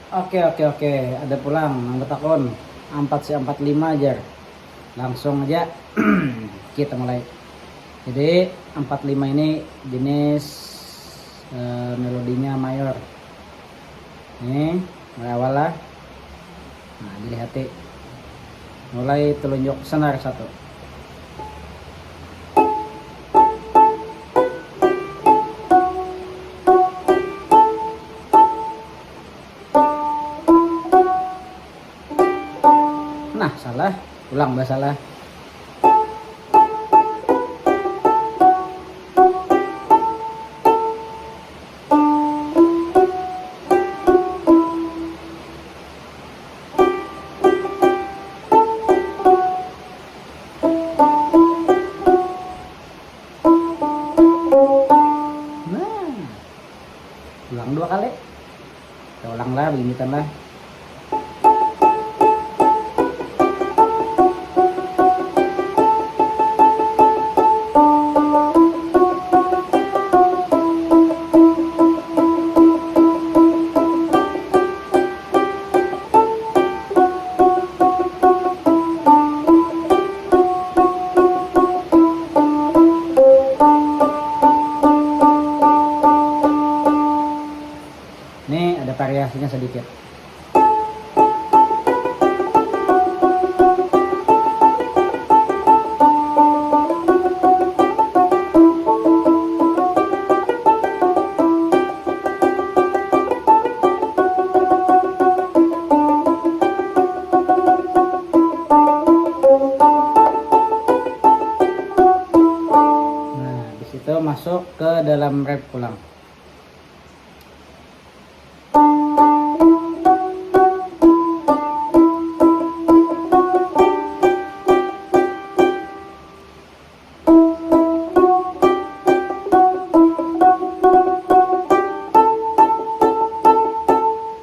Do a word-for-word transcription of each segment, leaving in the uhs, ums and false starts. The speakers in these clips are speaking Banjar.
Oke, oke, oke. Ada pulang nang betakun. Empat si empat lima aja. Langsung aja kita mulai. Jadi, empat lima ini jenis eh, melodinya mayor. Ini mulai awal lah. Nah, dilihat, mulai telunjuk senar satu. Nah, salah. Ulang, bah, salah. Nah, ulang dua kali. Kita ulang lah, begini lah. Ini ada variasinya sedikit. Nah, habis itu masuk ke dalam rap pulang.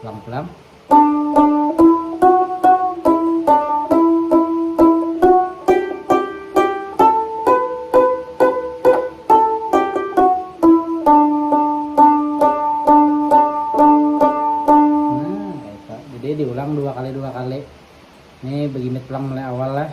Pelang-pelang. Nah, kayak itu. Jadi diulang dua kali, dua kali. Ini begini pulang mulai awal lah.